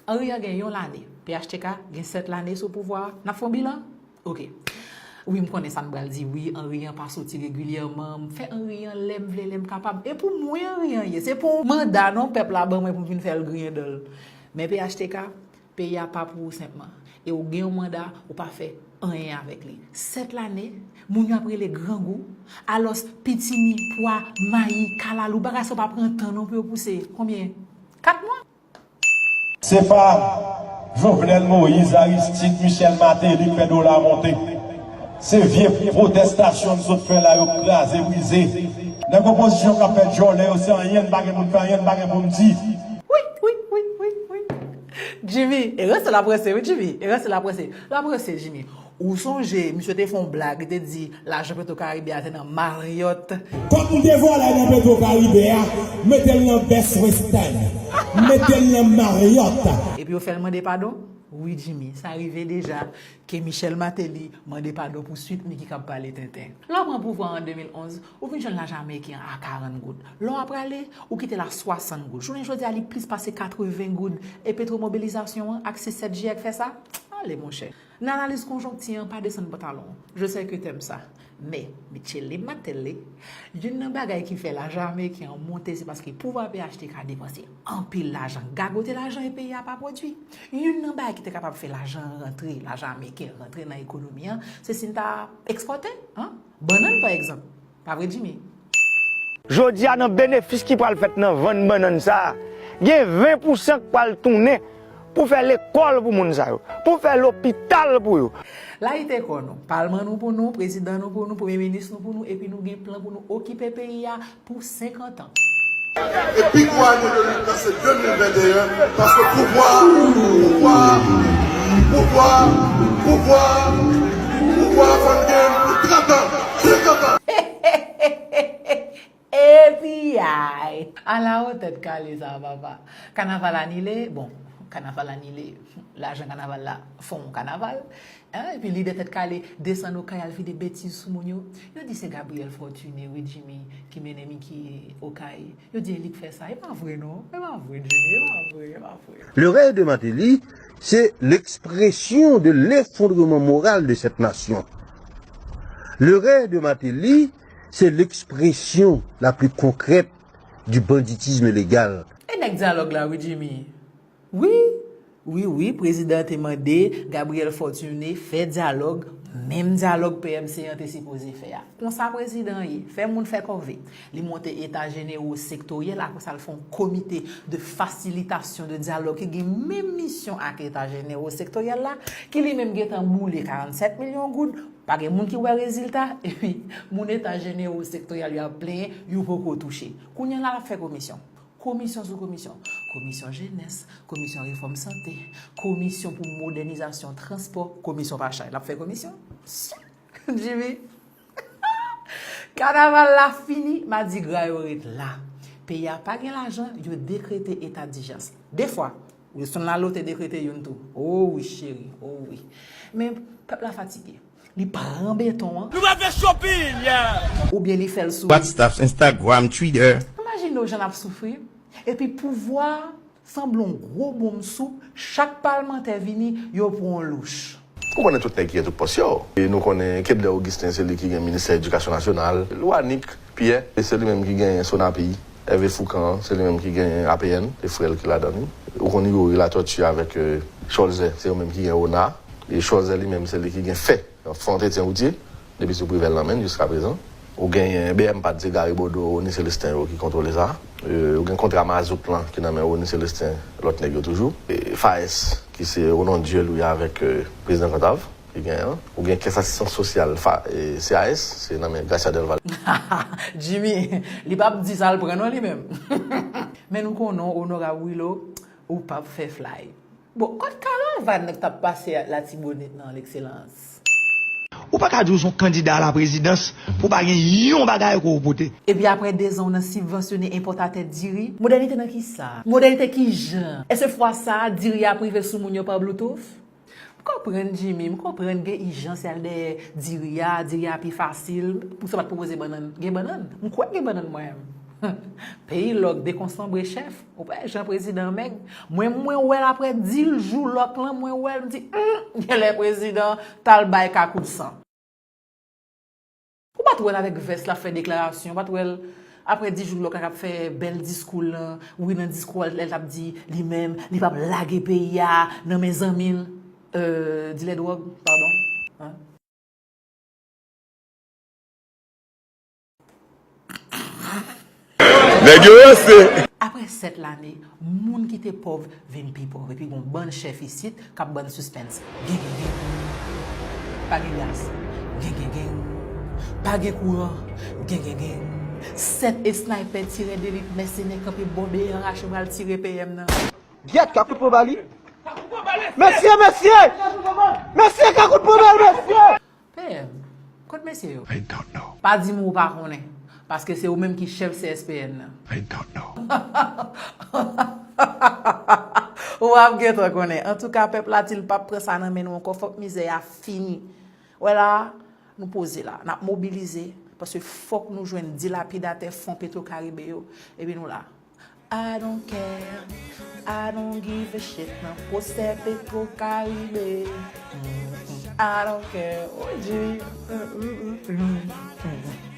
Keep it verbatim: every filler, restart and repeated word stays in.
Henry an gen yon lane, P H T K gen sèt lane sou pouvwa a. N ap fè yon bilan? Oke. Wi, m konnen sa n pral di, wi, Henry an pa soti regilyèman, m fè Henry an lè m vle, lè m kapab. E pou mwen Henry an ye, se pou yon manda non pèp la ban mwen pou m vin fè l griyen dan l. Men P H T K, peyi a pa pou ou senpman. E ou gen yon manda, ou pa fè anyen avèk li. Sèt lane, moun yo ap rele grangou, alòs pitimi, pwa, mayi, kalalou, bagay sa yo pa pran tan non pou yo pouse. Konbyen? Kat mwa? Se pa Jovenel Moïse, Aristide, Michel Martelly k fè dola monte. Se vye pwotèstasyon n sot fè la, yo kraze, brize. Nèg opozisyon k ap fè djòlè yo, se anyen, n pa gen pou n fè anyen, n pa gen pou n di. Wi, wi, wi, wi, wi. Jimmy, e ranse l ap ranse, wi, Jimmy. E ranse l ap ranse. L ap ranse, Jimmy. Ou sonje, misye te fè yon blag, li te di lajan Petro Caribe a te nan Marriott. Kòb m te vòlè nan Petro Caribe a, mete l nan Best Western. Mete l nan Marriott. Epi yo fè l mande padon? Wi, Jimmy, sa rive deja ke Michel Martelly mande padon pou Sweet Micky k ap pale tenten. Lè w pran pouvwa an de mil onz, ou vin jwenn lajan ameriken an a karant goud. Lè w ap prale, ou kite l a swasant goud. Jounen jodi a, li plis pase katreven goud. E Petro Mobilizasyon an ak sis sèt Jiyè k fè sa? Ale, monchè. Nan analiz konjonkti an, pa desann pantalon w. Je sais que t'aimes ça. Men, Michele Martelly, youn nan bagay ki fè lajan ameriken an monte, se paske pouvwa P H T K depanse anpil lajan, gagote lajan e peyi a pa pwodui. Youn nan bagay ki te kapab fè lajan an rantre, lajan ameriken rantre nan ekonomi an, se si n ta ekspòte, an, bannann pa egzanp. Pa vre, Jimmy? Jodi a, nan benefis ki pral fèt nan vann bannann sa a, gen ven pousan k pral tounen pou fè lekòl pou moun sa yo, pou fè lopital pou yo. Layite kò nou, palman nou pou nou, prezidan nou pou nou, premye minis nou pou nou, epi nou gen plan pou nou okipe peyi a pou senkant an. E pi gwo ane de lit lan se de mil venteyen, paske pouvwa, pouvwa, pouvwa, pouvwa, pouvwa fò n gen l pou trant an, senkant an. Epi ay! Ala yon tèt kale sa, papa. Kanaval anile, bon, kanaval anile, lajan kanaval la fè yon kanaval. Hein, epi lidè tèt kale desann Okay al vide betiz sou moun yo. Yo di se Gabriel Fortuné, wi, Jimmy, ki mennen Micky Okay. Yo di e li k fè sa. E pa vre non. E pa vre, Jimmy. E pa vre, e pa vre. Le règne de Martelly, c'est l'expression de l'effondrement moral de cette nation. Le règne de Martelly, c'est l'expression la plus concrète du banditisme légal. E nèg dyalòg la, wi, Jimmy. Wi, wi, wi, prezidan te mande Gabriel Fortuné fè dyalòg, menm dyalòg P M C an te sipoze fè a. Konsa prezidan ye, fè moun fè kòve. Li monte eta jenero sektoryèl, apre sa l fè yon komite de fasilitasyon de dyalòg ki gen menm misyon ak eta jenero sektoryèl la, ki li menm gentan boule karannsèt milyon goud, pa gen moun ki wè rezilta, epi moun eta jenero sektoryèl yo ap plenyen, yo poko touche. Kounye a la l ap fè komisyon. Komisyon sou komisyon. Komisyon jenès, komisyon refòm sante, komisyon pou modènizasyon transpò, komisyon pa chay. L ap fè komisyon? Jimmy! Kanaval la fini, madigra yo ret la. Peyi a pa gen lajan, yo dekrete eta dijans. De fwa, Wilson Lalo te dekrete youn tou. O wi, cheri, o wi. Men, pèp la fatige. Li pran beton an. Nou pral fè shopping, yeah! Oubyen li fè l sou. WhatsApp, Instagram, Twitter. Imajine w jan n ap soufri. Epi pouvwa a sanble yon gwo bonm soup, chak palmantè vini, yo pran yon louch. Ou konnen tout nèg ki gen tout pòs yo. E nou konnen Kedlè Augustin se li ki gen ministè edikasyon nasyonal. Lwanik Pyè, se li menm ki genyen Sonapi. Ève Foukan, se li menm ki genyen A P N, se frè l ki ladan li. Ou konn Youri Latortue avèk Cholzè, se yo menm ki gen ona. E Cholzè li menm se li ki gen fè, fè antretyen woutye, depi sou Privèl nan menm jiskaprezan. Ou genyen B M Pad, se Gary Bodeau, Rony Célestin yo ki kontwole sa. Ou gen kontra mazout lan ki nan men Rony Célestin, lòt nèg yo toujou. Faes ki se Ronan Dieu Louis avèk prezidan Cantave ki genyen an. Ou gen kès asistans sosyal C A S, se nan men Gracia Delval. Jimmy, li p ap di sa l pran non li menm. Men nou konnen w, Onorab Willo, ou p ap fè flay. Bon, kot karavan k t ap pase Latibonit nan, Lekselans? Ou pa ka di w se yon kandida a la prezidans pou w pa gen yon bagay ke w pote. Epi apre dezan w nan sibvansyone enpòtatè diri, modènite nan kisa? Modènite kijan? Èske fwa sa a diri ap rive sou moun yo pa Bluetooth? M konprann Jimmy, m konprann gen ijans y al dèyè diri a, diri a pi fasil, poukisa w pa t pwopoze bannann? Gen bannann? M kwè gen bannann mwen menm. Peyi lòk dekonsanbre chèf. Ou pa wè jan prezidan an mèg. Mwen, mwen wè l apre dis jou lòk lan, mwen wè l, m di, hmm, genlè prezidan t al bay kakout san. Ou pa t wè l avèk vès la fè deklarasyon, ou pa t wè l apre dis jou lòk la k ap fè bèl diskou l lan, wi nan diskou a lè l t ap di li menm, li p ap lage peyi a nan men zanmi l, euh, dilè dwòg, padon. Hein? Nèg yo ranse. Apre sèt lane, moun ki te pòv vin pi pòv, epi gon bann chèf isit k ap ban n sispens. Gen, gen, gen. Pa gen gaz. Gen, gen, gen. Pa gen kouran. Gen, gen, gen. Sèt esnaypè tirè delit mèsenè kanpe bò beya rache pral tire P M nan. Gyèt, ka kout pran ba li. Mesye, mesye! Mesye, ka kout pran ba l, mesye! P M, kot mesye yo? I don't know. Pa di m ou pa konnen, paske se ou menm ki chèf C S P N nan. I don't know. Ou ap gentan konnen. Antouka, pèp la di l p ap pran sa nan men nou ankò, fòk mizè a fini. Wè la, nou poze la, n ap mobilize, paske fòk nou jwenn dilapidatè fon Petro Caribe yo, epi nou la. I don't care, I don't give a shit nan pwosè Petro Caribe. Mm, mm. I don't care, oh, G. Mm, mm, mm, mm, mm.